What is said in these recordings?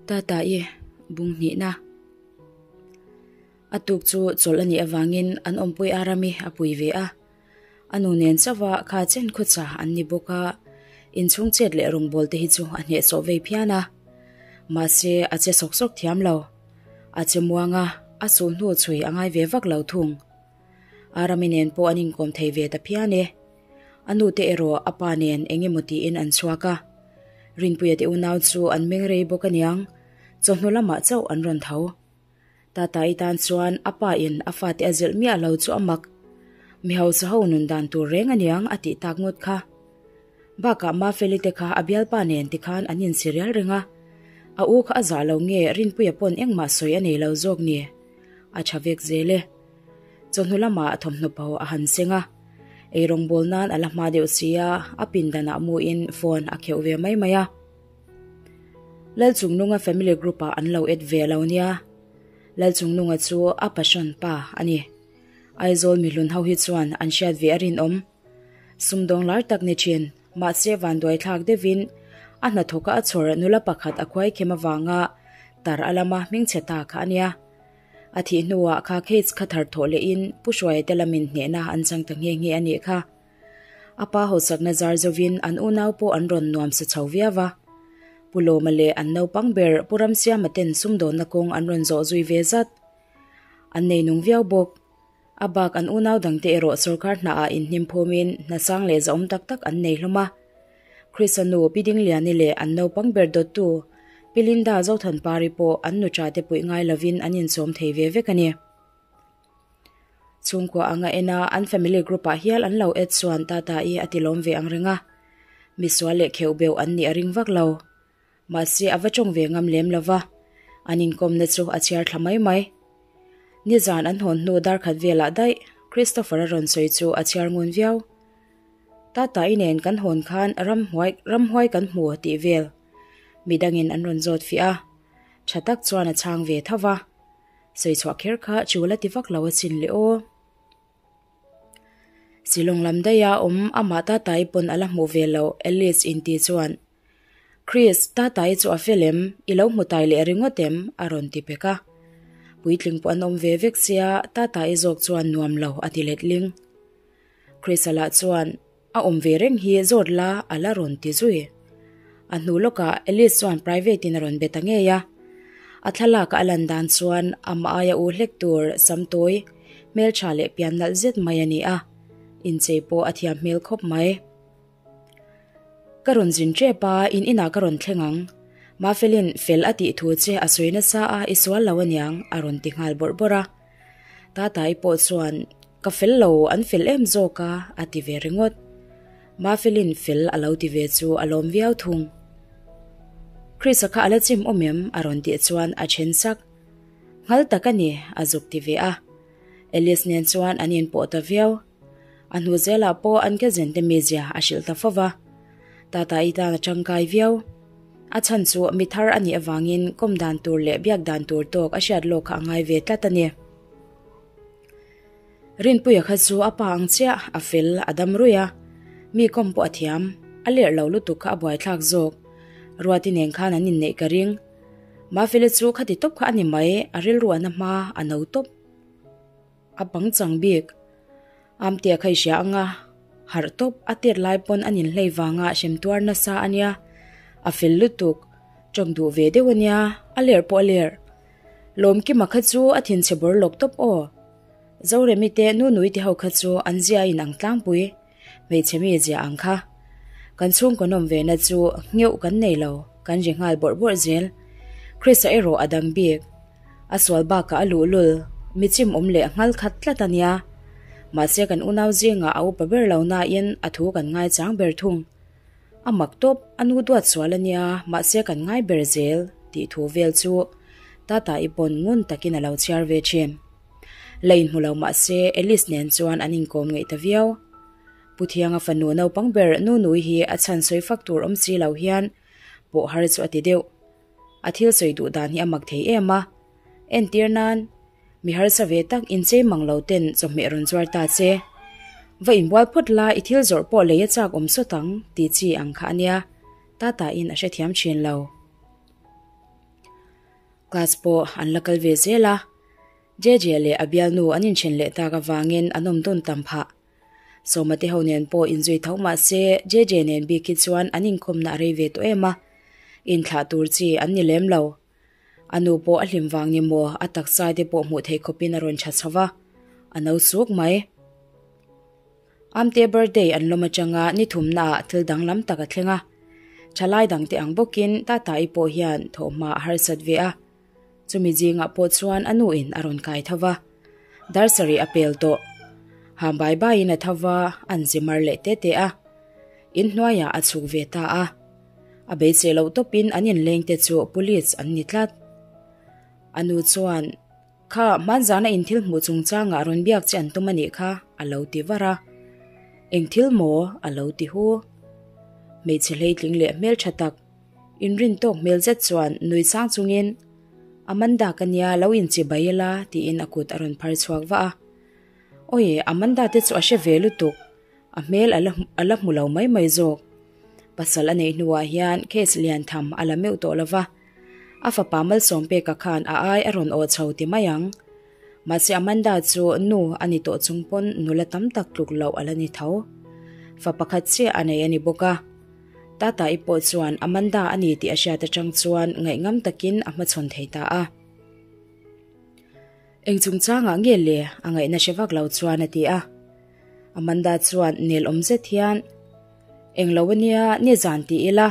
Tata i bung hnihna. A tuk chu chawlh a nih avangin an awmpui Arami a pui ve a. A nu nen chauha kha chen khawcha an ni bawk a, inchhung chet leh rawngbâwl te hi chu a hnehsawh vei phian a. Mahse, a che sawk sawk thiam lo. A che muang a, a sulhnu chhui a ngai ve vak lo thung. Arami nen pawh an inkawm thei ve ta phian e. A nu te erawh a pa nen eng emaw tiin an chhuak a. Rinpuia te unau chu an meng rei bawk aniang, chawhnu lamah chauh an rawn tho. Tatai tan chuan a pa in a fate a zilh miah lo chu a mak. Mi hausa ho nun dan tur reng aniang a tih tak ngawt kha. Bakah Mafeli te kha a bialpa nen tikhan an insi rial reng a. A u kha a zah lo nge Rinpuia pawn engmah sawi a nei lo zawk ni. A tha vek zel e. Chawhnu lamah thawmhnaw pawh a han seng a. Eirawngbawl nan a la hma deuh sia, a pindanah muin phone a kheuh ve mai mai a. Lalchungnunga family group ah an lo add ve lo nia. Lalchungnunga chu a passion pa a ni. Aizawl mihlun ho hi chuan an hriat ve a rinawm. Sumdawng lar tak ni thin, mahse vanduai thlak deuhin a hnathawka a chhawr nula pakhat a khuai khem avanga tar a lama hmingchhe ta kha a nia. A thih hnuah kha case kha thar thawh lehin Pu Hruaia te lamin hnehna an chang ta nghe nghe a nih kha. A pa hauchakna zar zovin an unau pawh an rawn nuam sa chho viau a. Pu Lawma leh an naupang ber Pu Ramsiama ten sumdawnna kawng an rawn zawh zui ve zat. An nei nung viau bawk. A bak an unau dangte erawh sorkar hnaah inhnim phumin hna sang leh zahawm tak tak an nei hlawm a. Krista nu Pi Dingliani leh an naupang ber dawttu Pi Linda Zothanpari pawh an nuṭa te puih ngai lovin an inchawm thei ve vek a ni. Chhungkua anga ena an family group ah hial an lo add chuan Tata i a tilawm ve ang reng a. Misual leh kheuh beuh an nih a ring vak lo. Mahse a va tawng ve ngam lem lo va, an inkawmna chu a chhiar thla mai mai. Nizan an hawn hnu dar khat velah daih Christopher a rawn sawi chu a chhiar ngun viau. Tata i nen kan hawn khan ramhuai ramhuai kan hmu tih vel midangin an rawn zawt fiah a, tha tak chuan a chhang ve tho va. Sawi chhuah kher kha chul a ti vak lo asin le aw. Silawng lam daiha awm amah Tatai pawn a la hmuh ve lo Alice inti chuan Chris, Tatai chu a fel em? I lo hmu tai leh ringawt em? a rawn ti pek a. Puitling pawh an awm ve vek sia Tatai zawk chuan nuam lo a ti let ling. Chris-a lah chuan A awm ve reng hi zawt la a la rawn ti zui. A hnu lawkah Alice chuan private in a rawn be ta ngei a. A thlalak a lan dan chuan amah aia u hlek tur samtawi, hmeltha leh pian nalh zet mai a ni a. Inchei pawh a thiam hmel khawp mai. Ka rawn zin tep a, in inah ka rawn thleng ang. Mafelin fel a tih thu che a sawi nasa a, i sual lo aniang a rawn ti nghal bawrh bawrh a. Tatai pawh chuan Ka fel lo, an fel em zawk a, a ti ve ringawt. Mafelin fel a lo ti ve chu a lawm viau thung. Chris-a kha a la chim awm em? a rawn tih chuan a then sak. Nghal tak a ni, a zuk ti ve a. Alice nen chuan an inpawh ta viau. A hnu zelah pawh an cousin te mizia a hrilh ta fo va. Tata-i tan a tangkai viau. A chhan chu mi thar a nih avangin kawm dan tur leh biak dan tur tawk a hriat lawk kha a ngai ve tlat a ni. Rinpuia kha chu a pa ang chiah, a fel, a dam ruih a, mi kawm pawh a thiam, a lerh lo lutuk kha a buaithlak zawk. Ruati nen khan an inneih ka ring. Mafeli chu khati tawp kha a ni mai, a rilru a na hma, a no tawp. A bang chang bik. Amtea kha i hria anga, harh tawp a tet lai pawn an inhlei vanga hrem tuar nasa a nia, a fel lutuk, tawng duh ve deuh a nia, a lerh pawh a lerh. Lawmkima kha chu a thinchhe bawr lawk tawp aw. Zoremi te Nunui te ho kha chu an zia a inang tlangpui, hmeichhe mi zia ang kha. Kan chhungkaw nawm ve na chu ngheuh kan nei lo, kan ri nghal bawrh bawrh zel. Chris-a erawh a dang bik. A sual bakah a luhlul, mi chim awm leh nghal khat tlat a nia. Mahse kan unau zingah a upa ber lo nain a thu kan ngaichang ber thung. A mak tawp, a nu duat sual a nia, mahse kan ngai ber zel tih thu vel chu Tata-i pawn ngun takin a lo chhiar ve thin. La inhmu lo mahse Alice nen chuan an inkawm ngeih ta viau. Pu Thianga fanu naupang ber Nunui hi a chhan sawi fak tur awm si lo hian pawh har chu a ti deuh. A thil sawi duh dan hi a mak thei em a. Entir nan, mi harsa ve tak inchei mang lo ten chawhmeh rawn zuar ta che. Va inbual phawt la i thil zawrh pawh lei a chak awm sawt ang tih chi ang kha a nia, Tata in a hrethiam thin lo. Class pawh an la kal ve zel a, Jeje leh a bialnu an inthen leh tak avangin an awm dun tam phah. Sawma te ho nen pawh inzui tho mah se Jeje nen bik hi chuan an inkhawmna a rei ve tawh em a, inthlah tur chi an ni lem lo. A nu pawh a hlim vang ni maw a taksa te pawh hmuh theih khawpin a rawn tha chho va, a no suk mai. Amte birthday an lawm atanga ni thumnaah thil danglam tak a thleng a, thalai dangte ang bawkin Tata-i pawh hian thawhhma a harsat ve a, chumi zingah pawh chuan a nuin a rawn kai tho va, dar sarih a pel tawh. Ham bai baiin a tho va, an zi mar leh te te a, inhnuaiah a chhuk ve ta a. A beisei loh tawpin an inlengte chu police an ni tlat. A nu chuan. Kha, hmanzana in thil hmuh chungchangah rawn biak che an tum a nih kha, a lo ti var a. Eng thil maw? a lo ti hu. Hmeichhe hleitling leh hmeltha tak, inrin tawk hmel zet chuan nui sang chungin, Amanda ka nia, lo inchi bai ila, tiin a kut a rawn phar chhuak vah a. Awi, Amanda te chu a hre ve lutuk. A hmel a la a la hmu lo mai mai zawk. Pasal a neih hnuah hian case lian tham a la meuh tawh lo va, a fapa Malsawm peka khan a ai a rawn awh chho ti mai ang. Mahse Amanda chu nu a ni tawh chung pawn nula tam tak tluk loh a la ni tho. Fa pakhat chiah a nei a ni bawk a. Tata-i pawh chuan Amanda a ni tih a hriat atang chuan ngaihngam takin a hmachhawn thei ta a. Eng chungchangah nge le? A ngaihna hre vak lo chuan a ti a. Amanda chuan nel awm zet hian, Eng lo ania, nizan ti ila,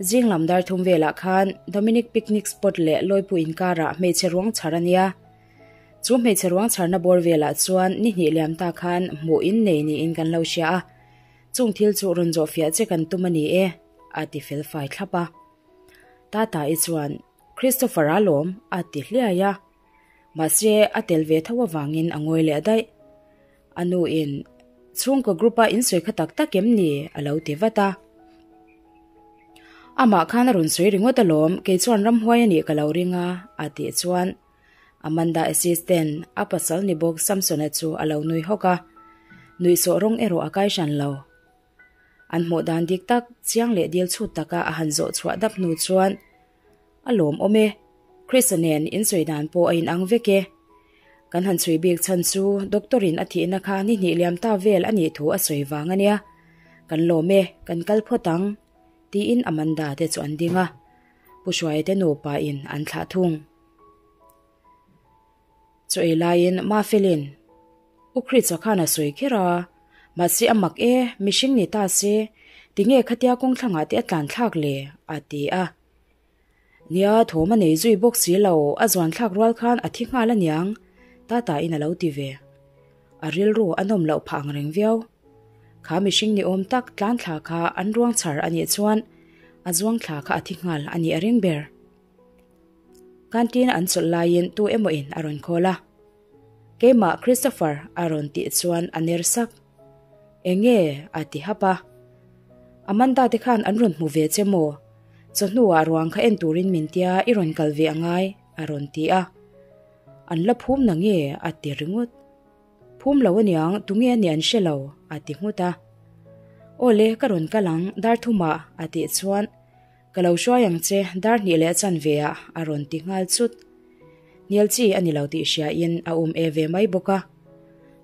zing lam dar thum velah khan Dominic Picnic Spot leh Lawipu inkarah hmeichhe ruang chhar ania. Chu hmeichhe ruang chharna bawr velah chuan ni hnih liam ta khan hmuh in nei niin kan lo hria a, chung thil chu rawn zawh fiah che kan tum a ni e, a ti fel fai thlap a. Tata-i chuan, Christopher-a lawm, a ti hliai a. Mahse, a tel ve tho avangin a ngawi leh daih. A nu in, Chhungkaw group a insawi kha tak tak em ni? a lo ti vat a. Amah khan a rawn sawi ringawt alawm, kei chuan ramhuai a nih ka lo ring a, a tih chuan Amanda assistant, a pasal ni bawk Samsona chu a lo nui hawk a. Nuihsawh rawng erawh a kai hran lo. An hmuh dan dik tak, chiang leh dil chhut taka a han zawh chhuah dap hnu chuan, A lawmawm e, Chrisa nen insawi dan pawh a inang vek e. Kan han chhui bik chhan chu doctor in a thihna kha ni hnih liam ta vel a nih thu a sawi vang a nia. Kan lawm e, kan kal phawt ang, tiin Amanda te chu an ding a. Pu Hruaia te nupa in an thlah thung. Chaw ei laiin Mafelin, U Chrisa khan a sawi kher a, mahse a mak e, mihring ni ta se, tinge khatia kawngthlangah te a tlan thlak le? a ti a. Nia, thawm a nei zui bawk si lo, a zuan thlak rual khan a thi nghal aniang, Tata-in a lo ti ve. A rilru a nawm loh phah ang reng viau. Kha mihring ni awm tak tlan thla kha an ruang chhar a nih chuan a zuang thla kha a thi nghal a nih a ring ber. Canteen an chawlh laiin tu emaw in a rawn call a. Keimah Christopher a rawn tih chuan a ner sak. Enge? a ti hap a. Amanda te khan an rawn hmu ve che maw? Chawhnuah ruang kha en turin min tia i rawn kal ve angai a rawn ti a. An la phum na nge? a ti ringawt. Phum lo aniang, tunge a nih an hre lo a ti nghut a. Aw le, ka rawn kal ang, dar thumah a tih chuan Ka lo hruai ang che, dar hnih leh a chanve ah a rawn ti nghal chut. Hnial chi a ni lo tih hria in a um e ve mai bawk a.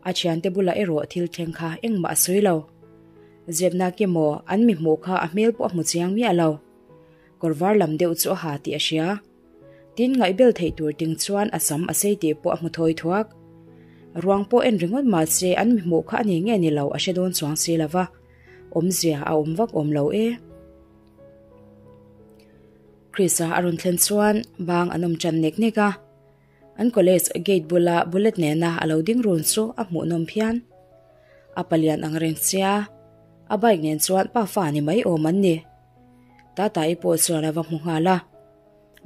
A thiante bulah erawh thil thleng kha engmah a sawi lo. Zepna ki maw an mi hmuh kha a hmel pawh a hmu chiang miah lo. Kawr var lam deuh chu a ha tih a hria. Tin ngaihbel theih tur ting chuan a sam a sei tih pawh a hmu thawi thuak. Ruang pawh en ringawt mahse an mi hmuh kha a ni nge ni lo a hre dawn chuang si lo va. Awmzia a awm vak awm lo e. Chris-a a rawn thlen chuan bang an awm tan nek nek a, an college gate bula bullet nena a lo ding run chu a hmuhnawm phian. A palian ang reng sia, a bike nen chuan pa fa ni mai awm an ni. Tata-i pawh chuan a va hmu nghal a,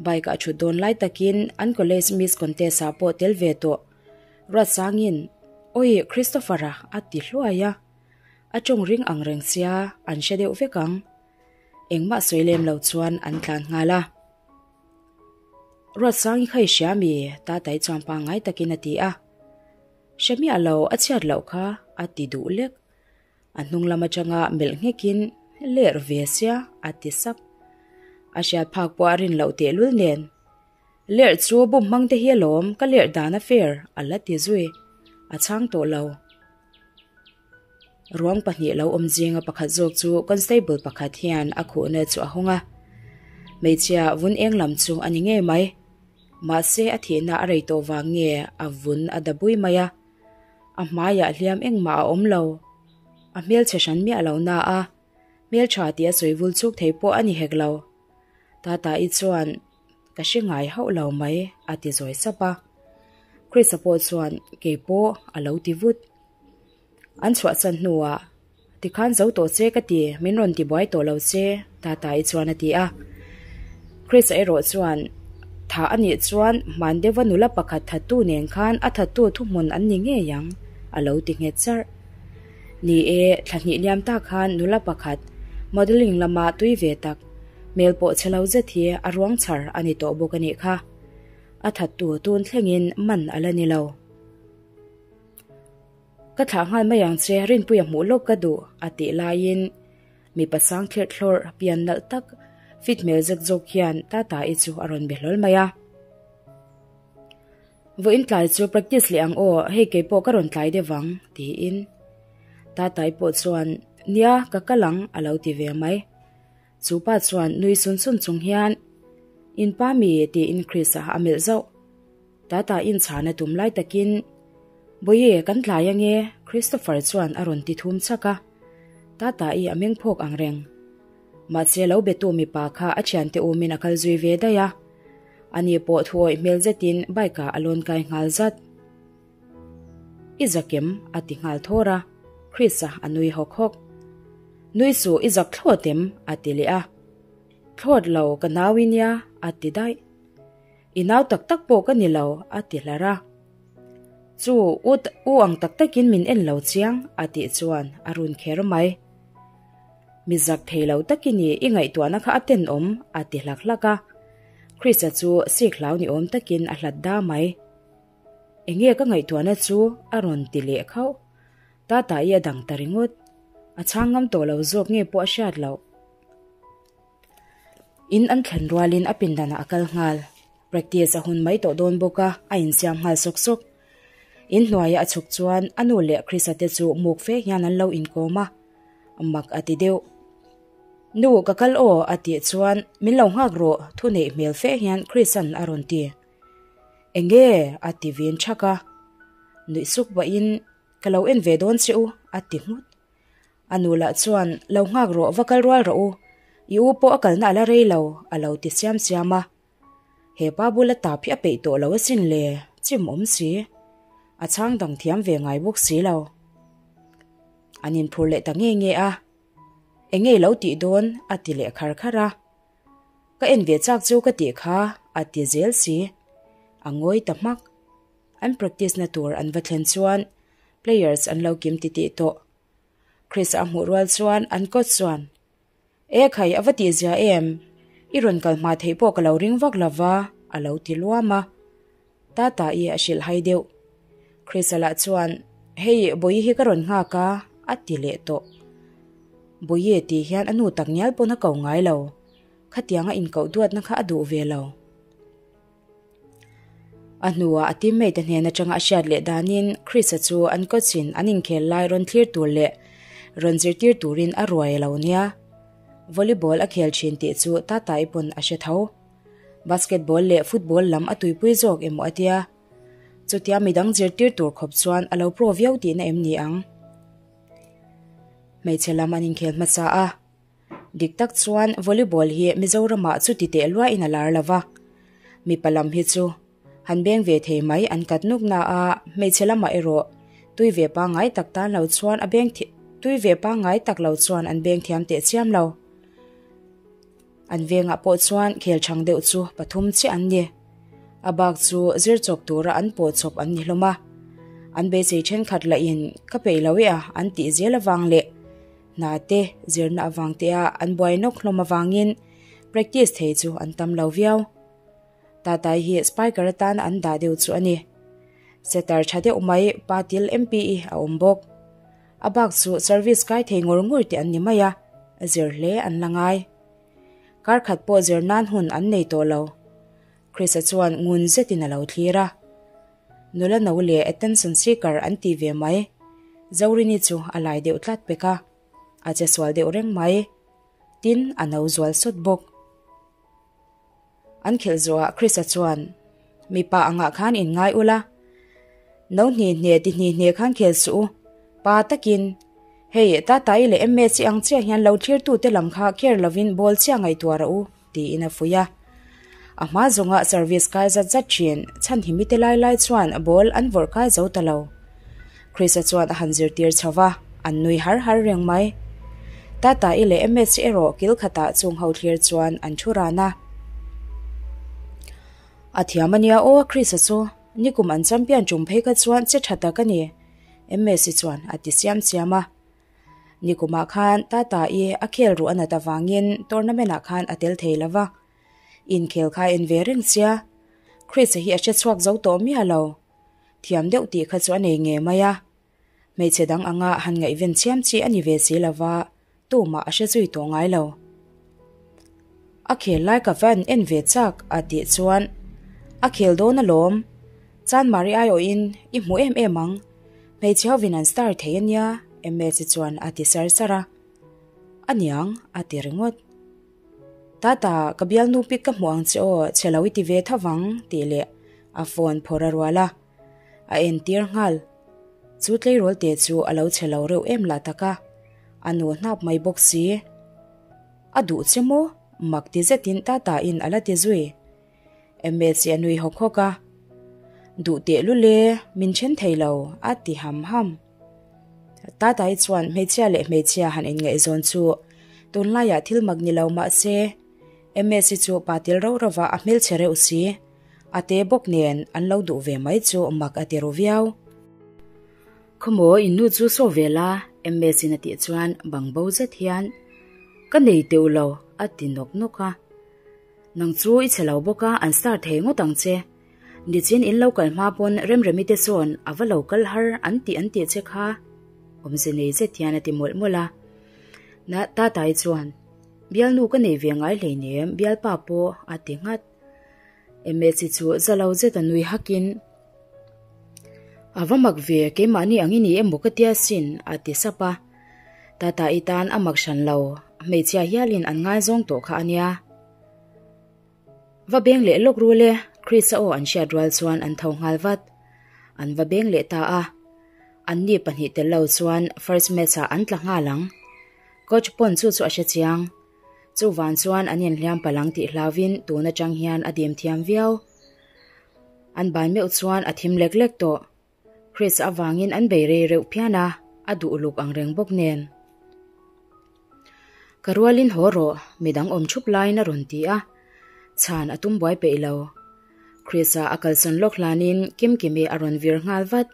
bike ah thut dawn lai takin an college miss contest ah pawh tel ve tawh Ruatsangin, Awi Christopher-a a ti hluai a. A tawng ring ang reng sia an hre deuh vek ang. Engmah sawi lem lo chuan an tlan nghal a. Ruatsangi kha i hria mi? Tatai chuan pangngai takin a ti a. Hre miah lo, a chhiat loh kha a ti duh lek. A hnung lam atanga melh nghekin ler ve sia a ti sap. A hriat phak pawh a rin loh tehlul nen. Lerh chu bum hmang te hi alawm, ka lerh dan a fair, a la ti zui. A chhang tawh lo. Ruang pahnih lo awm zinga pakhat zawk chu constable pakhat hian a khuhna chu a hawng a. Hmeichhia vun eng lam chu a ni ngei mai. Mahse a thihna a rei tawh vang nge a vun a da bui mai a. A hmaiah hliam engmah a awm lo. A hmelchhe hran miah lo na a, hmeltha tih a sawi vul chuk thei pawh a ni hek lo. Tata-i chuan Ka hre ngai hauh lo mai a ti zawi sap a. Chris-a pawh chuan kei pawh a lo ti vut. An chhuahsan hnuah tikhan zo tawh che ka ti, min rawn ti buai tawh lo che Tata-i chuan a ti a. Chris-a erawh chuan Thah a nih chuan hman deuha nula pakhat thattu nen khan a thattu thuhmun an ni ngei ang a lo ti nghet charh. Ni e, thla hnih liam tak khan nula pakhat modelling lama tui ve tak, hmel pawh chhe lo zet hi a ruang chhar a ni tawh bawk a nih kha. A thattu tun thlengin man a la ni lo. Ka thlah nghal mai ang che, Rinpuia hmuh lawk ka duh a tih laiin mipa sang thlirh thlawrh pian nalh tak fit hmel zek zawk hian Tata-i chu a rawn be hlawl mai a. Vawiin tlai chu practice leh ang aw, hei kei pawh ka rawn tlai deuh vang, tiin Tatai pawh chuan Nia, ka kal ang a lo ti ve mai. Chu pa chuan nui sun sun chung hian In pa mi tiin Chris-a a melh zauh. Tataiin chhana tum lai takin Bawihi, kan tlai ange Christopher chuan a rawn ti thum chak a. Tatai a meng phawk ang reng. Mahse lo betu mipa kha a thiante umin a kal zui ve daih a. Ani pawh thuawih hmel zetin bike ah a lawn kai nghal zat. I zak em? a ti nghal thawr a, Chris-a a nui hawk hawk. Nui suh i zak thlawt em? a ti leh a. Thlawt lo, ka nau i nia, a ti daih. I nau tak tak pawh ka ni lo, a ti hlar a. Chu, u u ang tak takin min en lo chiang, a tih chuan a run kher mai. Mi zak thei lo tak i ni, i ngaihtuahna kha a tenawm, a ti hlak hlak a. Chris-a chu sik hlau ni awm takin a hlat da mai. Enge ka ngaihtuahna chu a rawn ti leh khauh. Tata-i a dang ta ringawt. A chhang ngam tawh lo zawk nge pawh a hriat loh. In an thlen rualin a pindanah a kal nghal. Practice a hun mai tawh dawn bawk a, a insiam nghal sawk sawk. In hnuaia a chhuk chuan a nu leh Chrisa te chu muk fe hian an lo inkawm a, mak a ti deuh. Nu, ka kal aw a tih chuan min lo nghak rawh thu neih hmel fe hian Chrisa'n a rawn ti. Enge? a ti vin thak a. Nuih suk pahin ka lo en ve dawn che u a ti nghut. A nu lah chuan lo nghak rawh va kal rual rawh u, i u pawh a kalna a la rei lo a lo ti siam siam a. He pa bula tap hi a peih tawh lo asin le, chim awm si. A chhang dang thiam ve ngai bawk si lo. An inphur leh ta nge nge a. Eng nge i lo tih dawn? a ti leh khar khar a. Ka en ve chak chu ka tih kha, a ti zel si. A ngawi ta hmak. An practice na tur an va thlen chuan players an lo kim titih tawh. Chris a hmuh rual chuan an coach chuan E khai a va tih zia em? I rawn kal hma theih pawh ka lo ring vak lo va, a lo ti luam a. Tata i a hrilh hai deuh. Chris-a lah chuan, Hei, Bawihi hi ka rawn nghak a, a ti leh tawh. Bawihi tih hian a nu tak ngial pawn a ko ngai lo. Khatianga inkoh duatna kha a duh ve lo. A hnuah a teammate hnen atanga a hriat leh danin Chris-a chu an coach-in an inkhel lai rawn thlir tur leh rawn zirtir turin a ruai a lo nia. Volleyball a khel thin tih chu Tata-i pawn a hre tho. Basketball leh football lam a tuipui zawk emaw a tia. Chutia midang zirtir tur khawp chuan a lo pro viau tihna em ni ang? Hmeichhe lam an inkhel hmasa a. Dik tak chuan volleyball hi Mizoramah chuti teh luahin a lar lo va, mipa lam hi chu han beng ve thei mai an kat nuk na a, hmeichhe lamah erawh tui ve pangngai tak tan lo chuan a beng tui ve pangngai tak lo chuan an beng thiam teh chiam lo. An vengah pawh chuan khel chhang deuh chu pathum chiah an ni. A bak chu zir chawp tura an pawh chawp an ni hlawm a, an beisei thenkhat lahin ka peih lo e a an tih zel avang leh Hna te, zirna avang te a an buai nawk hlawm avangin practice thei chu an tam lo viau. Tatai hi spiker atan an dah deuh chu a ni. Setter tha deuh mai Patil MPE a awm bawk. A bak chu service kai thei ngawr ngawr te an ni mai a, zir hle an la ngai. Kar khat pawh zir nan hun an nei tawh lo. Chris-a chuan ngun zetin a lo thlir a. Nula no leh attention seeker an ti ve mai. Zorini chu a lai deuh tlat pek a, a che sual deuh reng mai. Tin, a no zual sawt bawk. An khelh zawhah Chris-a chuan, Mipa angah khan in ngai ula, no hni hne ti hni hne khan khel suh u, pa takin, hei Tatai leh Msi ang chiah hian lo thirtute lam kha care lovin ball chiah ngaihtuah rawh u, tiin a fuih a. A hma zawnga service kai zat zat thin chhanhimi te lai lai chuan ball an vawrh kai zo ta lo. Chris-a chuan a han zirtir chho va, an nui har har reng mai. Tata-i leh Msi erawh kil khatah chung ho thlir chuan an thu ran a. A thiam a nia aw Chris-a chu, nikum an champion tum phei kha chuan che tha tak a ni, Msi chuan a ti siam siam a. Nikumah khan Tata-i a khel ruh a nat avangin tournament ah khan a tel thei lo va, inkhel kha a en ve reng sia, Chris-a hi a hre chhuak zo tawh miah lo. Thiam deuh tih kha chu a nei nge mai a. Hmeichhe dang anga han ngaihven chiam chi a ni ve si lo va, tumah a hre zui tawh ngai lo. A khel lai ka va en ve chak a tih chuan a khel dawn alawm. Chanmari aiawhin i hmu em em ang. Hmeichhe hovin an star thei a nia, Msi chuan a ti sar sar a. A niang a ti ringawt. Tata, ka bialnu pic ka hmuh ang che aw, chhe lo i ti ve tho vang, tih leh a phone phawrh a rual a. A entir nghal. Chu tleirawl te chu a lo chhe lo reuh em lah tak a, a nu hnap mai bawk si. A duh che maw? Mak ti zetin Tata in a la ti zui. Msi a nui hawk hawk a. Duh teh lul e, min then thei lo, a ti ham ham. Tatai chuan hmeichhia leh hmeichhia han inngaihzawn chu tunlaiah thil mak ni lo mah se, Msi chu pa tel rauh rauh a, a hmelchhe reuh si. A te bawk nen an lo duh ve mai chu mak a ti ru viau. Khawmaw in nu chu saw ve la, Msi-in a tih chuan bang bo zet hian, Ka nei teuh lo, a ti nawk nawk a. Nang chu i chhe lo bawk a, an star thei ngawt ang che. Nichin in lo kal hma pawn Remremi te sawn a va lo kal har an tih an tih che kha awmze nei zet hian a ti mawlh mawlh a. Na Tatai chuan, Bialnu ka nei ve ngai hleinem, bialpa pawh a ti nghat. Msi chu za lo zet a nui hakin, A va mak ve, keimahni ang i ni emaw ka tia sin a ti sap a. Tatai tan a mak hran lo, hmeichhia hialin an ngaizawng tawh kha a nia. Va beng leh lawk rul e, Chris-a aw an hriat rual chuan an tho nghal vat. An va beng leh ta a. An ni pahnih tel lo chuan first match-ah an tla nghal ang. Coach pawn chu chu a hre chiang. Chuvan chuan an inhliam palh ang tih hlauvin tun atang hian a dim thiam viau. An ban meuh chuan a thim lek lek tawh. Chris avangin an bei rei reuh phian a, a duh uluk ang reng bawk nen. Ka rualin haw rawh, midang awm thup laiin a rawn ti a, chhan a tum buai peih lo. Chris-a a kalsawn lawk hlanin Kimkimi a rawn vir nghal vat.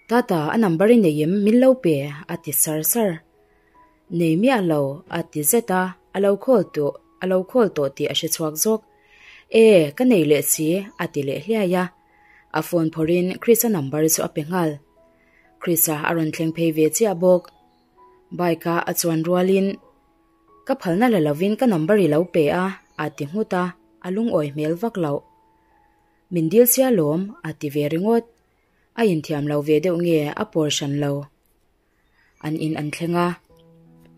Tata, a number i nei em, min lo pe, a ti sar sar. Nei miah lo, a ti zet a, a lo call tawh, a lo call tawh tih a hre chhuak zawk. E, ka nei leh si, a ti leh hliai a. A phone phawrhin Chris-a number chu a pe nghal. Chris-a a rawn thleng phei ve chiah bawk. Bike-a a chuan rualin, Ka phalna la lovin ka number i lo pe a, a ti nghut a, a lungawi hmel vak loh. Min dil sia lawm, a ti ve ringawt. A inthiam lo ve deuh nge a pawr hran lo. An in an thleng a,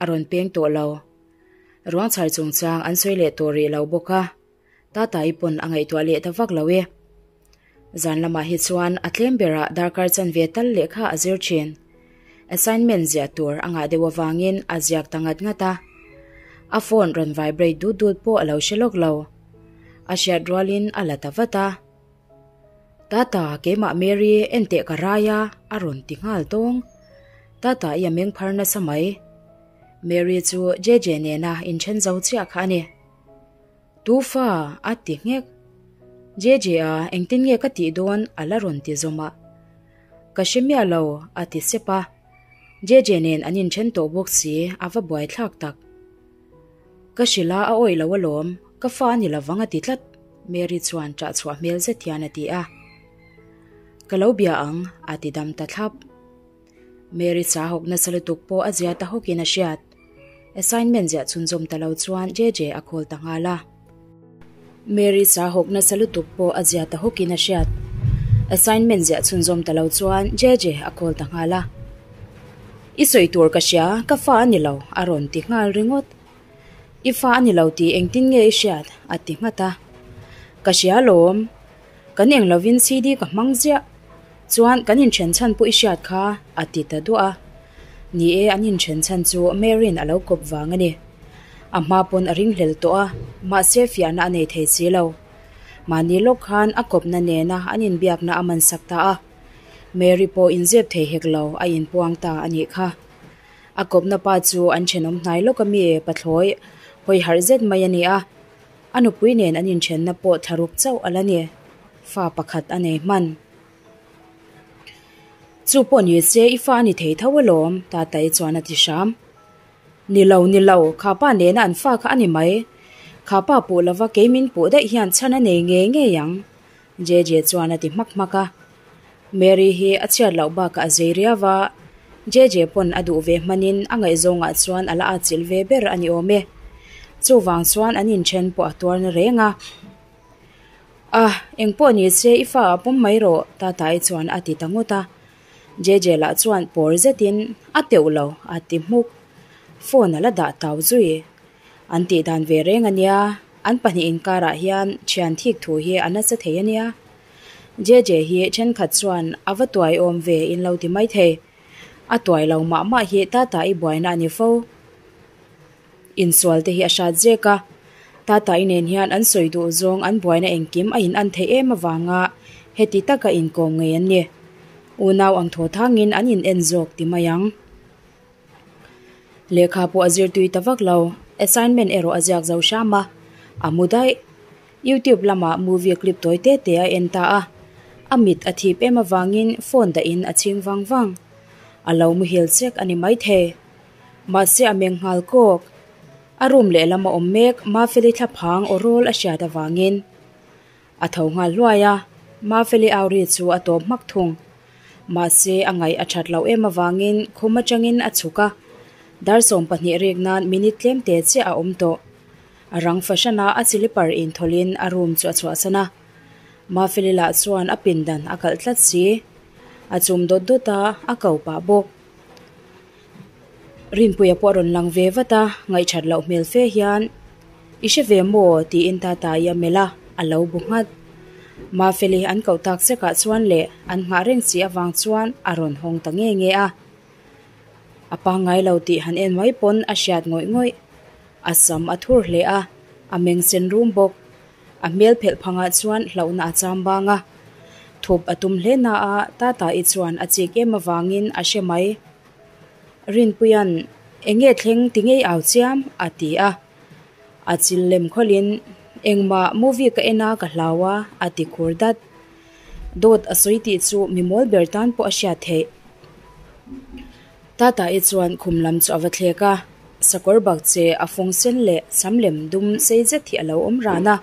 a rawn peng tawh lo. Ruang chhar chungchang an sawi leh tawh rih lo bawk a, Tatai pawn a ngaihtuah leh ta vak lo e. Zan lamah hi chuan a tlem berah darkar chanve tal lehkha a zir thin. Assignment ziah tur a ngah deuh avangin a ziak ta ngat ngat a. A phone rawn vibrate dut dut pawh a lo hre lawk lo. A hriat rualin a la ta vat a. Tata, keimah Mary, enteh ka rai a, a rawn ti nghal tawng. Tata i a meng phar nasa mai. Mary chu JJ nena inthen zo chiah kha a ni. Tu fa? a ti nghek. JJ a, engtin nge ka tih dawn? a la rawn ti zawm a. Ka hre miah lo, a ti sep a. JJ nen an inthen tawh bawk si, a va buaithlak tak. Ka hrilh a, a awih lo alawm, ka fa a ni lovang a ti tlat, Mary chuan ṭah chhuah hmel zet hian a ti a. Ka lo bia ang, a ti dam ta thlap. Mary cha hawk nasa lutuk pawh a zia ta hawkin a hriat. Assignment ziah chhunzawm ta lo chuan JJ a call ta nghal a. Mary sa hawk nasa lutuk pawh a zia ta hawkin a hriat. Assignment ziah chhunzawm ta lo chuan Jeje a call ta nghal a. I sawi tur ka hria, ka fa a ni lo, a rawn ti nghal ringawt. I fa a ni lo tih engtin nge i hriat? a ti nghat a. Ka hria alawm, kan eng lovin CD ka hmang ziah. Chuan kan inthen chhan pawh i hriat kha, a ti ta duah a. Ni e, an inthen chhan chu Mary'n a lo kawp vang a ni. A hma pawn a ringhlel tawh a, mahse fiahna a nei thei si lo. Mahni lawk khan a kawpna nena an inbiakna a mansak ta a. Mary pawh inzep thei hek lo a inpuang ta a nih kha. A kawpna pa chu an thenawm hnai lawk ami pathlawi hawi harh zet mai a ni a. A nupui nen an inthenna pawh thlaruk chauh a la ni. Fa pakhat a nei hman. Chu pawh ni se i fa a ni thei tho alawm, Tatai chuan a ti hram. Ni lo, ni lo, kha pa nena an fa kha a ni mai. Kha pa puh lova kei min puh daih hian chhan a nei ngei ngei ang, JJ chuan a ti hmak hmak a. Mary hi a chhiat loh bakah a zei riau a, JJ pawn a duh ve hmanin a ngaihzawngah chuan a la atchilh ve ber a ni awm e. Chuvang chuan an inthen pawh a tuar na reng a. A, engpawh ni se i fa ah pawm mai rawh, Tatai chuan a ti ta ngawt a. JJ lah chuan pawr zetin a teuh lo a ti hmuk. Phone a la dah tau zui. An tih dan ve reng a nia, an pahnih inkarah hian thian thik thu hi a nasa thei a nia. JJ hi thenkhat chuan a va tuai awm ve in lo ti mai thei. A tuai lo mah mah hi Tata i buaina a ni fo. Insual te hi a hrat zek a, Tata i nen hian an sawi duh zawng an buaina engkim a in an theih em avanga heti taka inkawm ngei an ni. Unau ang thaw thangin an in en zawk ti mai ang. Lehkha pawh a zir tui ta vak lo, assignment erawh a ziak zo hram a, a mu daih. Youtube lamah movie clip tawi te te a en ta a, a mit a thip em avangin phone dahin a chhing vang vang. A lo muhil chek a ni maithei. Mahse a meng nghal kawk. A room lehlam a awm mek, Mafeli thlaphang aw rawl a hriat avangin a tho nghal hluai a, Mafeli au ri chu a tawp hmak thung. Mahse a ngaih a that loh em avangin khum atangin a chhuk a, dar 20 rik nan minute tlem te chiah a awm tawh. A rang fahran a, a chilipar inthawlhin a room chu a chhuahsan a. Mafeli lah chuan a pindan a kalh tlat si. A chum dawt dawt a, a ko pah bawk. Rinpuia pawh a rawn lang ve vat a, ngaihthat loh hmel fe hian, I hre ve maw? tiin Tatai a melh a, a lo bu nghat. Mafeli an koh tak chekah chuan leh an nghah reng chi avang chuan a rawn hawng ta nge nge a. A pangngai lo tih han en mai pawn a hriat ngawih ngawih. A sam a thur hle a, a meng sen rum bawk. A hmel phelh phangah chuan hlauhna a cham bang a. Thup a tum hle na a, Tata-i chuan a chik em avangin a hre mai. Rinpuia'n, Enge thleng ti ngei au chiam? a ti a. A chil lem khawlhin, Engmah movie ka en a ka hlau a, a ti khur dat. Dawt a sawi tih chu mi mawl ber tan pawh a hriat theih. Tata-i chuan khum lam chu a va thlek a, sakawr bak che a fawng sen leh sam lem dum sei zet hi a lo awm ran a,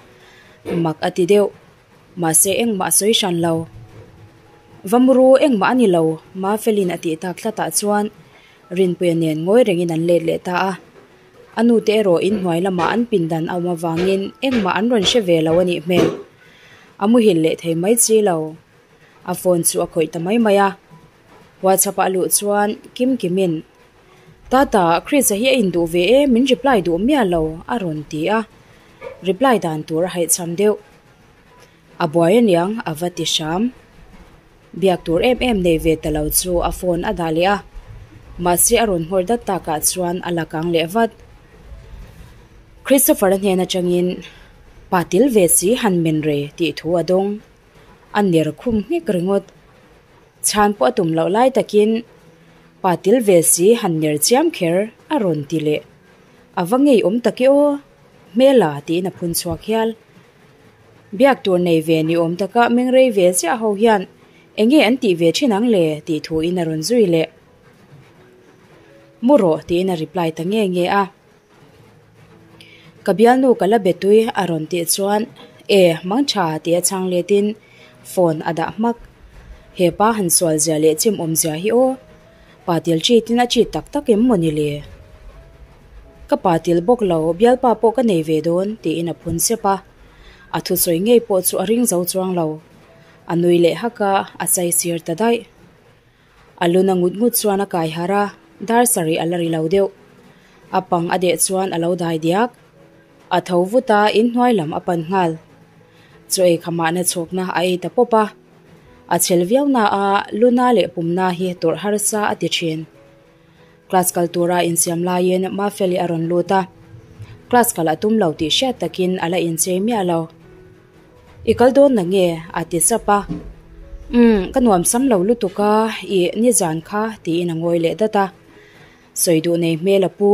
mak a ti deuh. Mahse engmah a sawi hran lo. Vamru engmah a ni lo, Mafelin a tih tak tlatah chuan Rinpuia nen ngawi rengin an let leh ta a. A nute erawh inhnuai lamah an pindan a awm avangin engmah an rawn hre ve lo a nih hmel. A muhil leh thei mai chi lo. A phone chu a khawih ta mai mai a. WhatsApp ah a luh chuan Kim Kimin, Tata, Chris-a hi a induh ve e, min reply duh miah lo, a rawn ti a. Reply dan tur a haihchham deuh. A buai aniang, a va ti hram. Biak tur em em nei ve ta lo chu a phone a dah leh a. Mahse a rawn nghawr dat takah chuan a la kang leh vat. Christopher-a hnen atangin, Pa til ve si han men rei tih thu a dawng. A ner khum nghek ringawt. Chhan pawh a tum loh lai takin pa til ve si han ner chiam kher a rawn ti leh. A va ngeiawm tak i aw, hmela tiin a phun chhuak hial. Biak tur nei ve ni awm taka mengrei ve ziah ho hian enge an tih ve thin ang le tih thuin a rawn zui leh. Mu rawh tiin a reply ta nge nge a. Ka bialnu ka la be tui a rawn tih chuan e mang tha tih a chhang letin phone a dah hmak. He pa han sual zia leh chim awm zia hi aw. Pa til cheat in a cheat tak tak em maw ni le? Ka pa til bawk lo bialpa pawh ka nei ve dawn tiin a phun sep a. A thusawi ngei pawh chu a ring zo chuang lo. A nui leh hak a, a chai sir ta daih. A luna ngut ngut chuan a kai harh a, dar sarih a la ri lo deuh. A pang a deh chuan a lo dai diak. A tho vut a, inhnuai lam a pan nghal. Chaw ei khamahna chhawkna a ei ta pawp a. A chhel viau na a, luna leh pumna hi tawrh harsa a ti thin. Class kal tura insiam laiin Mafeli a rawn lut a, class kal a tum lo tih hriat takin a la inchei miah lo. I kal dawn na nge? a ti sap a. Umm, ka nuam sam lo lutuk a, ih nizan kha tiin a ngawi leh dat a. Sawi duh nei hmel a pu.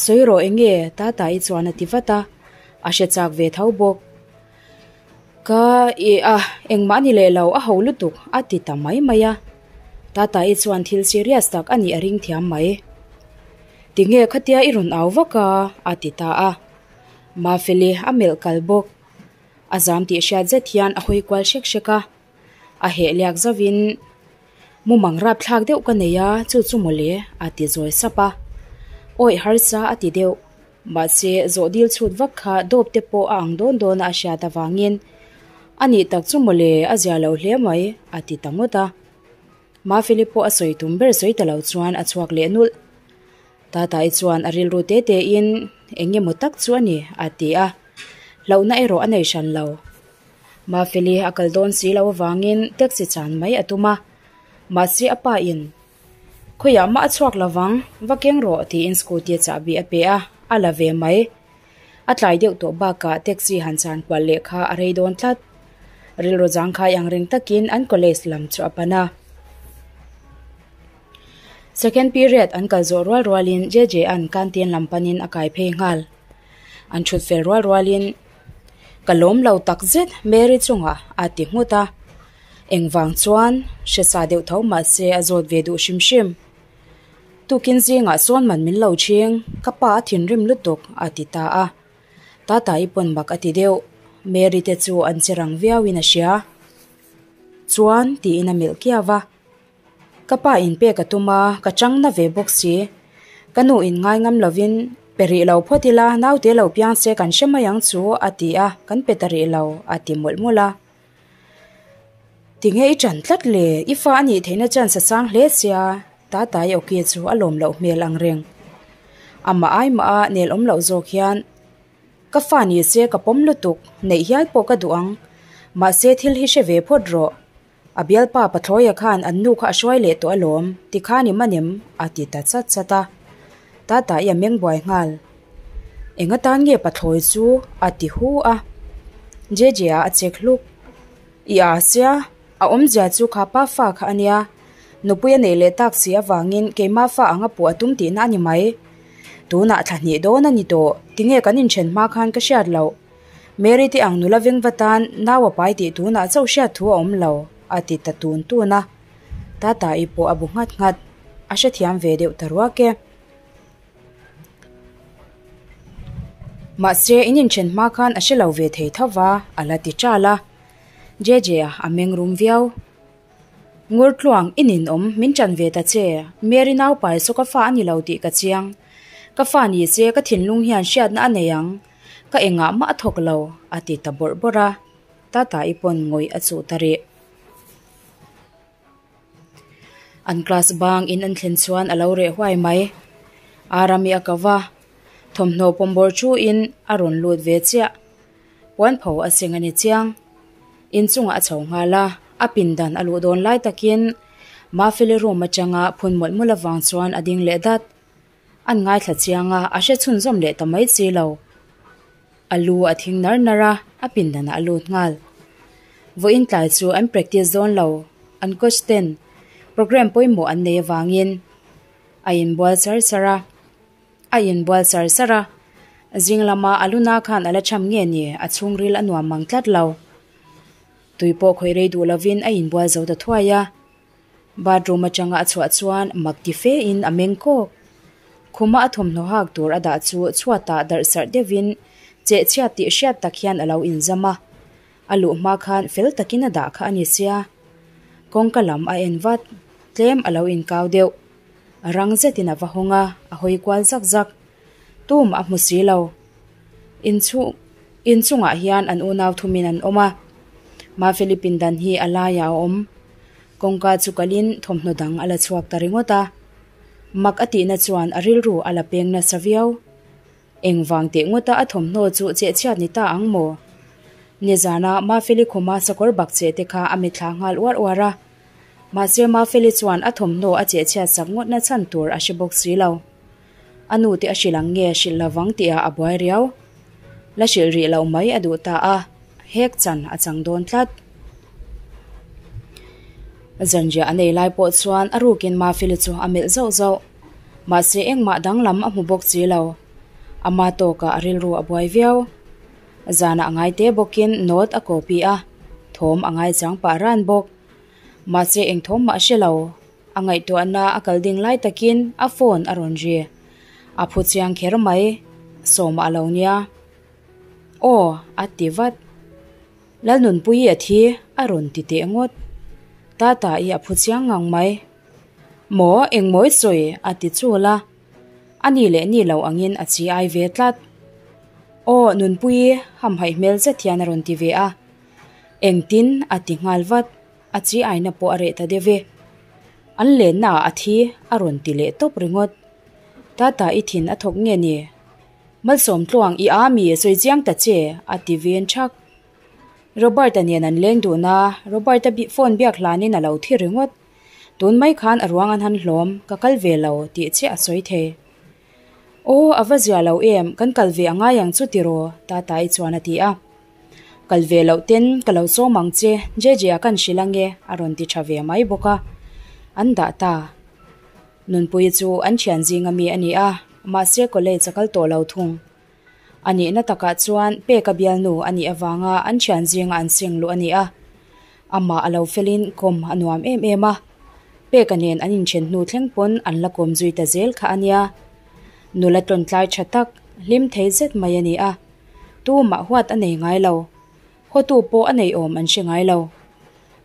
Sawi rawh eng nge? Tata-i chuan a ti vat a, a hre chak ve tho bawk. Ka ih a, engmah a ni leh lo, a ho lutuk a ti ta mai mai a. Tata-i chuan thil serious tak a nih a ring thiam mai. Tinge khatia i rawn au vak a? a ti ta a. Mafeli a melh kal bawk. A zam tih hriat zet hian a hawi kual hrek hrek a. A heh liak zauhin, Mumang rapthlak deuh ka nei a, chu chu mawle a ti zawi sap a. Awih harsa a ti deuh. Mahse, zawh dil chhut vak kha dawp te pawh a ang dawn dawn a a hriat avangin, A nih tak chu mawle, a zia lo hle mai, a ti ta ngawt a. Mafeli pawh a sawi tum ber sawi ta lo chuan a chhuak leh nulh. Tatai chuan a rilru te tein, Eng nge maw tak chu a ni, a ti a. Hlauhna erawh a nei hran lo. Mafeli a kal dawn si lo avangin taxi chan mai a tum a. Mahse, a pa in, Khawiah mah a chhuak lo vang, va keng rawh tiin scooty chahbi a pe a, a la ve mai. A tlai deuh tawh bakah taxi han chan kual leh kha a rei dawn tlat. Rilru zangkhai ang reng takin an college lam chu a pan a. Second period an kal zawh rual rualin JJ-a'n canteen lam panin a kai phei nghal. An thut fel rual rualin, Ka lawm lo takzet Mary chungah a ti nghut a. Engvang chuan hre sa deuh tho mahse a zawt ve duh hrim hrim. Tukin zingah sawn man min lo chhing, ka pa a thinrim lutuk a ti ta a. Tata-i pawn mak a ti deuh, Mary te chu an che rang viauin a hria. Chuan tiin a melh kiau va. Ka pa in pek a tum a, ka chang na ve bawk si. Ka nu in ngai ngam lovin, Pe rih lo phawt ila, naute lo piang se kan hre mai ang chu a ti a, kan pe ta rih lo a ti mawlh mawlh a. Tinge i ṭan tlat le, i fa a nih theihna chance a sang hle sia, Tatai awki chu a lawm loh hmel ang reng. Amah ai mah a nel awm loh zawk hian, Ka fa ni se ka pawm lutuk, neih hial pawh ka duh ang. Mahse thil hi hre ve phawt rawh. A bialpa Pathlawia khan an nu kha a hruai leh tawh alawm, tikhan i man em? a ti ta chat chat a. Tatai a meng buai nghal. Eng atan nge Pathlawi chu? a ti hu a. Jeje-a a chek hluk. I a sia, a awmzia chu kha pa fa kha a nia. Nupui a neih leh tak si avangin keimah fa anga puh a tum tihna a ni mai. Tunah thla hnih dawn a ni tawh, tinge kan inthen hma khan ka hriat loh. Mary te ang nula veng va tan nau a pai tih tunah chauh hriat thu a awm lo, a ti ta tun tun a. Tata-i pawh a bu nghat nghat, a hrethiam ve deuh ta ruak e. Mahse, in inthen hma khan a hre lo ve thei tho va, a la ti ṭal a. JJ-a a meng rum viau. Ngurtluang, i ninawm, min ṭan ve ta che. Mary nau pai saw ka fa a ni lo tih ka chiang. Ka fa ni se ka thinlung hian hriatna a nei ang. Ka engah mah a thawk lo, a ti ta bawrh bawrh a. Tata-i pawn ngawih a chuh ta rih. An class bang in an thlen chuan a lo reh huai mai. Arami a ko va, thawmhnaw pawmbawr thu in a rawn lut ve chiah. Puanpho a seng a ni chiang. Inchungah a chho nghal a, a pindan a luh dawn lai takin Mafeli room atanga phun mawlh mawlh avang chuan a ding leh dat. An ngaithla chiang a, a hre chhunzawm leh ta mai si lo. A lu a thing nar nar a, a pindanah a lut nghal. Vawiin tlai chu an practice dawn lo, an coach ten programme pawimawh an nei avangin a inbual char char a, a inbual char char a, zing lama a luna khan a la cham nge ni, a chhungril a nuam mang tlat lo. Tui pawh khawih rei duh lovin a inbual zo ta thuai a. Bathroom atanga a chhuah chuan mak ti fe in a meng kawk. Khuma a thawmhnaw hak tur a dah chu chhuatah darh sarh deuhin cheh chhiat tih hriat tak hian a lo inzam a. A luh hma khan fel takin a dah kha a ni sia. Kawngka lam a en vat, tlem a lo inkau deuh. Rang zetin a va hawng a, a hawi kual zak zak. Tum a hmu si lo. Inchhung. Inchungah hian an unau thumin an awm a, Mafeli pindan hi a laiah a awm. Kawngka chu kalin thawmhnaw dang a la chhuak ta ringawt a. Mak a tihna chuan a rilru a la peng nasa viau. Engvang teh ngawta a thawmhnaw chu chehchhiat ni ta ang maw? Nizana Mafeli khuma sakawr bak cheh te kha a mitthla nghal uar uar a. Mahse Mafeli chuan a thawmhnaw a chehchhiat sak ngawtna chhan tur a hre bawk si lo. A nu te a hrilh ang nge hrilh lovang tihah a buai riau. La hrilh rih loh mai a duh ta a, hek chan a chang dawn tlat. Zanriah a nei lai pawh chuan a rukin Mafeli chu a melh zauh zauh. Mahse engmah danglam a hmu bawk si lo. Ama tawkah a rilru a buai viau. Zanah a ngai te bawkin note a copy a, thawm a ngaichang pah ran bawk. Mahse eng thawm mah a hre lo. A ngaihtuahna a kal ding lai takin a phone a rawn ri. A phu chiang kher mai, Sawma a lo nia. Aw, a ti vat. Lalnunpuii a thi, a rawn ti teh ngawt. Tata i a phu chiang ngang mai. Maw, engmawi sawi, a ti chul a. A ni leh ni lo angin a chi ai ve tlat. Aw, Nunpuii, hamhaih hmel zet hian a rawn ti ve a. Engtin, a ti nghal vat. A chi aina pawh a reh ta deuh e. An lenna ah a thi a rawn ti leh tawp ringawt. Tata i thin a thawk nge ni? Malsawm tluang i a mi sawi chiang ta che a ti vin thak. Robert-a nen an leng dun a, Robert-a phone biak hlanin a lo thi ringawt. Tun mai khan a ruang an han hlawm, ka kal ve lo tih chiah a sawi thei. Aw a va zia lo em, kan kal ve a ngai ang chu tiraw? Tata-i chuan a ti a. Kal ve loh ten ka lo sawm ang che, JJ-a kan hrilh ange a rawn ti tha ve mai bawk a, an dah ta. Nunpuii chu an thian zing ami a ni a, mahse college a kal tawh lo thung. A nihna takah chuan Peka bialnu a nih avanga an thian zinga an seng luh a ni a. Amah a lo felin kawm a nuam em em a, Peka nen an inthen hnu thleng pawn an la kawm zui ta zel kha a nia. Nula tawntlai tha tak, hlim thei zet mai a ni a. Tumah huat a nei ngai lo. Hotu pawh a nei awm an hre ngai lo.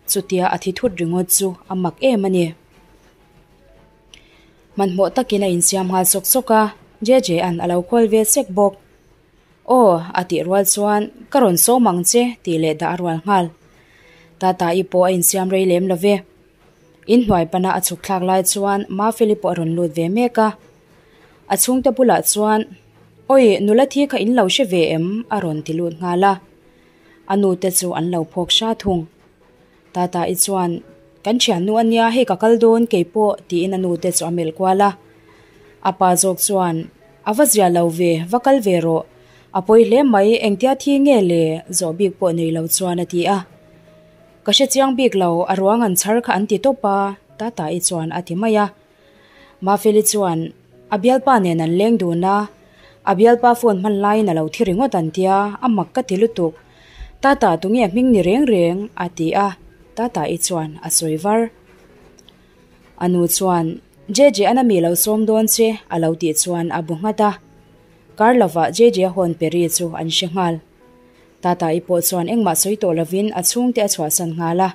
Chutia a thi thut ringawt chu a mak em a ni. Hmanhmawh takin a insiam nghal sawk sawk a, JJ-a'n a lo khawl ve sek bawk. Aw, a tih rual chuan, Ka rawn sawm ang che, tih leh dah a rual nghal. Tata-i pawh a insiam rei lem lo ve. Inhnuai pana a chhuk thlak lai chuan Mafeli pawh a rawn lut ve mek a. A chhungte bulah chuan, Awi, nula thi kha in lo hre ve em? a rawn ti lut nghal a. A nute chu an lo phawk hra thung. Tata-i chuan, Kan thiannu a nia, hei ka kal dawn kei pawh, tiin a nute chu a melh kual a. A pa zawk chuan, A va zia lo ve, va kal ve rawh. A pawi hle mai, engtia thi nge le? Zawh bik pawh nei lo chuan a ti a. Ka hre chiang bik lo, a ruang an chhar kha an ti tawp a, Tata-i chuan a ti mai a. Mafeli chuan a bialpa nen an leng dun a, a bialpa phone hman laiin a lo thi ringawt an tia, a mak ka ti lutuk. Tata tunge hming ni reng reng? a ti a, Tata-i chuan a sawi var. A nu chuan, JJ an ami lo sawm dawn che a lo tih chuan a bu nghat a. Kar lovah JJ-a hawn pe ri chu an hre nghal. Tata-i pawh chuan engmah sawi tawh lovin a chhungte a chhuahsan nghal a.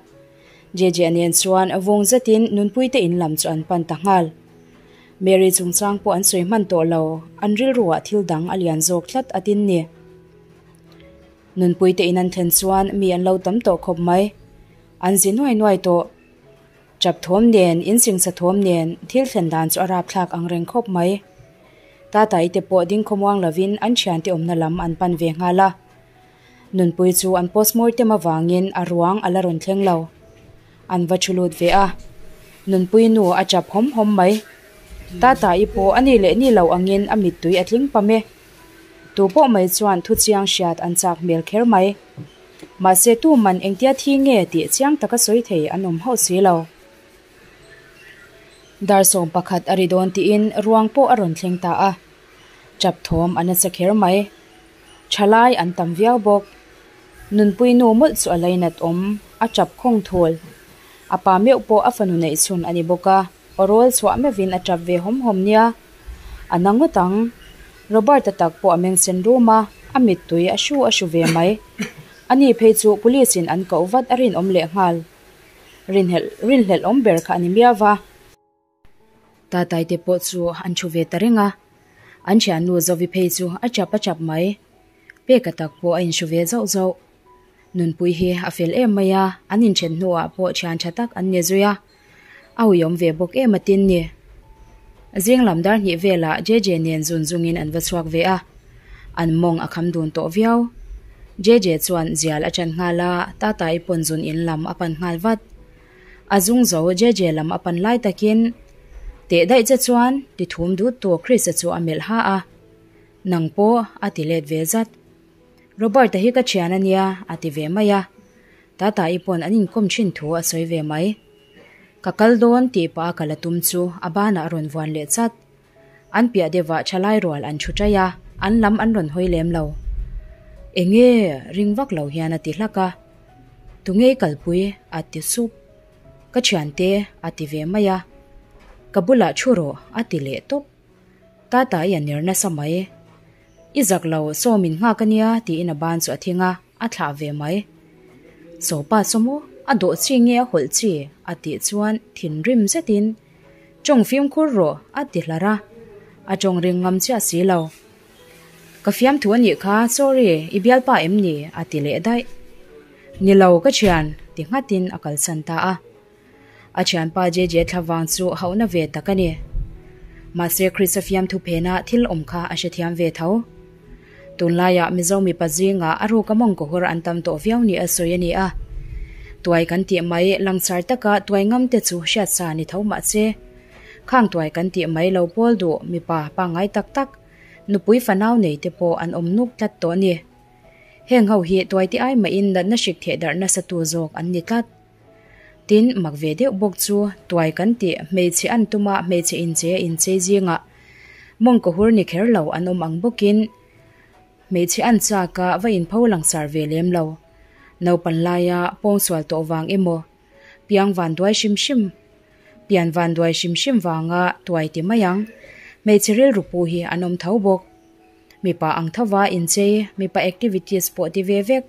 JJ-a nen chuan vawng zetin Nunpuite in lam chu an pan ta nghal. Mary chungchang pawh an sawi hman tawh lo, an rilruah thil dang a lian zawk tlat a tin ni. Nunpuite in an thlen chuan mi an lo tam tawh khawp mai. An zi nuai nuai tawh. Chap thawm nen, insingsa thawm nen, thil thlen dan chu a rapthlak ang reng khawp mai. Tatai te pawh ding khawmuang lovin an thiante awmna lam an pan ve nghal a. Nunpui chu an postmortem avangin a ruang a la rawn thleng lo. An va thu lut ve a. Nunpui nu a chap hawm hawm mai. Tata-i pawh a ni leh ni lo angin a mittui a tling pam e. Tu pawh mai chuan thu chiang hriat an chak hmel kher mai. Mahse tu man engtia thi nge tih chiang taka sawi thei an awm hauh si lo. Dar 11 a ri dawn tiin ruang pawh a rawn thleng ta a. Chap thawm a nasa kher mai. Thalai an tam viau bawk. Nunpui nu mawlh chu a lainat awm, a tap khawng thul. A pa meuh pawh a fanu neih chhun a ni bawk a, aw rawl chhuah meuhin a tap ve hawm hawm nia. A na ngawt ang. Robert-a tak pawh a meng sen rum a, a mittui a hru a hru ve mai. Ani phei chu police in an koh vat a rinawm leh nghal. Rinhelh rinhlelh awm ber kha a ni miau va. Tatai te pawh chu an thu ve ta reng a, an thiannu Zovi phei chu a chap a chap mai. Peka tak pawh a inhru ve zauh zauh. Nunpui hi a fel em mai a, an inthen hnuah pawh thian tha tak an ni zui a, a uiawm ve bawk em atin ni. Zing lam dar hnih velah JJ nen zun zungin an va chhuak ve a, an mawng a kham dun tawh viau. JJ chuan zial a ṭan nghal a, Tatai pawn zun in lam a pan nghal vat. A zung zo JJ lam a pan lai takin, Teh daih che chuan, ti thum dut tu Chris-a chu a melh ha a. Nang pawh a ti let ve zat. Robert-a hi ka thian a nia, a ti ve mai a. Tata-i pawn an inkawm thin thu a sawi ve mai. Ka kal dawn tih pah a kal a tum chu a banah a rawn vuan leh chat. An piah deuhah thalai rual an thu ṭaih a, an lam an rawn hawi lem lo. Enge? ring vak lo hian a ti hlak a. Tunge i kalpui? a ti sup. Ka thiante, a ti ve mai a. Ka bulah thu rawh, a ti leh tawp. Tata i a ner nasa mai. I zak lo, saw min nghak a nia tiin a ban chu a thing a, a thlah ve mai. Saw pa saw maw, a dawh chi nge a hawlh chi? a tih chuan thinrim zetin, Tawng fimkhur rawh a ti hlar a, a tawng ring ngam chiah si lo. Ka fiamthu a nih kha, sorry, i bialpa em ni? a ti leh daih. Ni lo ka thian, ti nghatin a kalsan ta a. A thianpa JJ thlavang chu hauhna ve tak a ni. Mahse Krista fiamthu phena thil awm kha a hrethiam ve tho. Tunlaiah Mizo mipa zingah a ruka mawngkawhur an tam tawh viau ni a sawi a ni a. Tuai kan tih mai langsar taka tuai ngam te chu hriatsa ni tho mahse khang tuai kan tih mai lo pawl duh mipa pangngai tak tak nupui fanau nei te pawh an awm nuk tlat tawh a ni. Heng ho hi tuai ti ai mahin natna hrik theh darh nasa tu zawk an ni tlat. Tin, mak ve deuh bawk chu tuai kan tih hmeichhe an tuma hmeichhe inchei a inchei zingah mawngkawhur ni kher lo an awm ang bawkin hmeichhe an chak a va inpho langsar ve lem lo. Naupan laia pawngsual tawh vang emaw, piang vanduai hrim hrim, pian vanduai hrim hrim vanga tuai ti mai ang, hmeichhe rilru pu hi an awm tho bawk. Mipa ang thova inchei, mipa activities pawh ti ve vek.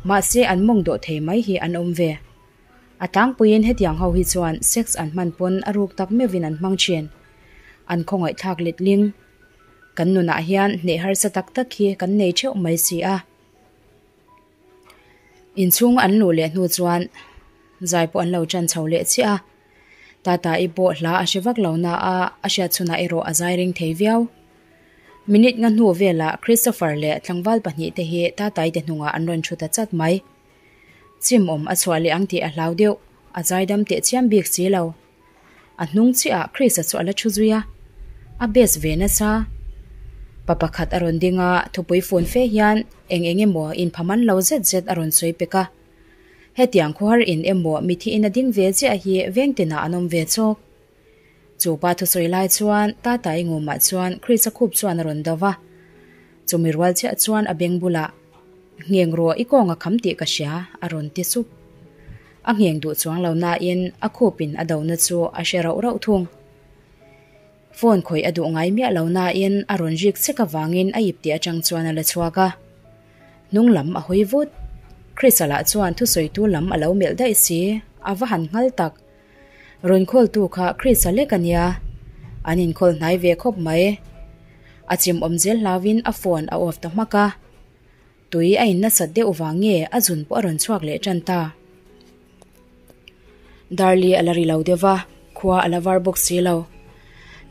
Mahse an mawng dawh thei mai hi an awm ve. A tlangpuiin hetiang ho hi chuan sex an hman pawn a ruk tak meuhin an hmang thin. An khawngaihthlak letling. Kan nunah hian hneh harsa tak tak hi kan nei theuh mai si a. Inchhung an luh leh hnu chuan zai pawh an lo tan chho leh chiah a. Tata-i pawh hla a hre vak lo na a, a hriat chhunah erawh a zai ring thei viau. Minute nga hnu velah Christopher leh tlangval pahnihte hi Tatai te hnungah an rawn thu ta chat mai. Chim awm a chhuah leh ang tih a hlau deuh, a zaidam teh chiam bik si lo. A hnung chiahah Chris-a chu a la thu zui a, a best ve nasa. Pa pakhat a rawn ding a, thupui fun fe hian eng eng emaw inphaman lo zet zet a rawn sawi pek a. Hetiang khawhar in emaw mithi in a ding ve chiah hi veng tinah an awm ve chawk. Chu pa thusawi lai chuan Tatai ngumah chuan Chris-a khup chuan a rawn do va. Chumi rual chiah chuan a beng bulah, Ngheng rawh i kawng a kham tih ka hria, a rawn ti sup. A ngheng duh chuang lo nain a khupin a dona chu a hre rauh rauh thung. Phone khawih a duh ngai miah lo nain a rawn rik chek avangin a ip tih atang chuan a la chhuak a. Hnung lam a hawi vut. Chris-a lah chuan thusawitu lam a lo melh daih si, a va han nghal tak. Rawn khawltu kha Chris-a lek a nia. An inkhawl hnai ve khawp mai. A chim awm zel hlauin a phone a off ta hmak a. Tui a in nasat deuh vang nge a zun pawh a rawn chhuak leh tan ta. Darli a la ri lo deuh va, khua a la var bawk si lo.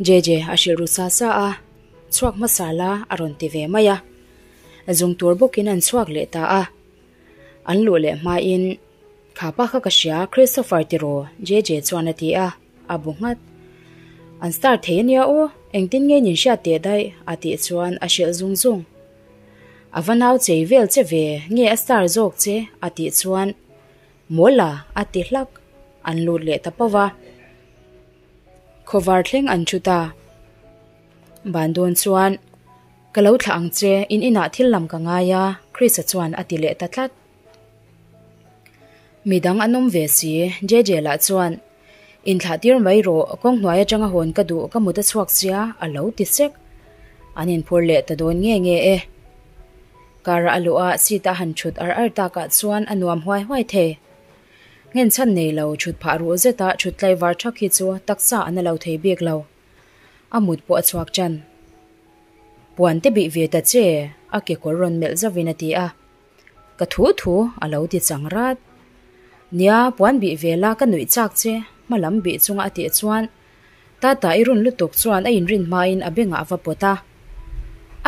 Jeje a hrilh ru sa sa a, chhuak hmasa la a rawn ti ve mai a. Zung tur bawkin an chhuak leh ta a. An luh leh hmain Kha pa kha ka hria, Christopher tiraw? JJ chuan a ti a, a bu nghat. An star thei ania aw, engtin nge nin hriat teh daih? a tih chuan a hrilh zung zung. A va nau chei vel che ve, nge a star zawk che? a tih chuan Mawla a ti hlak, an lut leh ta pauh a. Khawvar thleng an thu ta. Ban dawn chuan, Ka lo thlah ang che, in inah thil lam ka ngai a, Chrisa chuan a ti leh ta tlat. Midang an awm ve si, JJ lah chuan, Inthlah tir mai rawh, kawng hnuai atanga hawn ka duh, ka mut a chhuak sia, a lo ti sek. An inphur leh ta dawn nge nge e. Car a luh a, seat a han thut ar ar takah chuan a nuam huai huai thei. Nghenchhan nei lo, thut phah ruh zeta thut tlaivar thak hi chu taksa an a lo thei bik lo. A mut pawh a chhuak tan. Puan te bih ve ta che, a kekawr rawn melh zauhin a ti a. Ka thu thu, a lo ti chang rat. Nia, puan bih ve la ka nuih chak che, hma lam bih chunga a tih chuan Tata i run lutuk chuan a inrin hmain a bengah a va pawt a.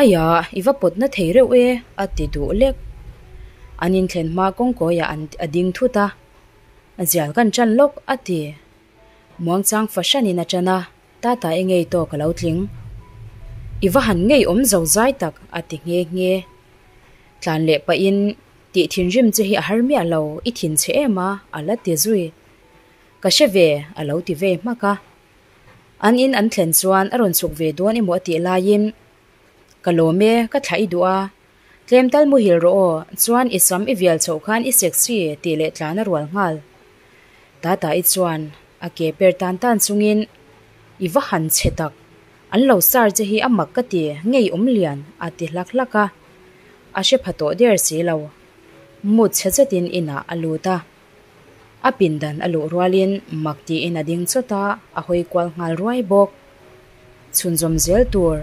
Aia, i va pawt na thei reuh e, a ti duh lek. An inthlen hma kawngkawiah an a ding thut a. Zial kan ṭan lawk, a ti. Muangchang fahranin a ṭan a, Tata i ngei tawk a lo tling. I va han ngei awm zo zai tak, a ti nghe nghe. Tlan leh pahin, Tih thinrim che hi a har miah lo, i thin chhe em a, a la ti zui. Ka hre ve, a lo ti ve hmak a. An in an thlen chuan a rawn chhuk ve dawn emaw a tih laiin, Ka lawm e, ka thlah i duh a, tlem tal muhil rawh aw, chuan i sam i vial chhoh khan i sexy tih leh tlan a rual nghal. Tata-i chuan a ke per tan tan chungin, I va han chhe tak, an lo sar che hi a mak ka ti, ngei awm lian, a ti hlak hlak a. A hre pha tawh der si lo. Mut chhe zetin inah a lut a. A pindan a luh rualin mak tiin a ding chawt a, a hawi kual nghal ruai bawk. Chhunzawm zel tur.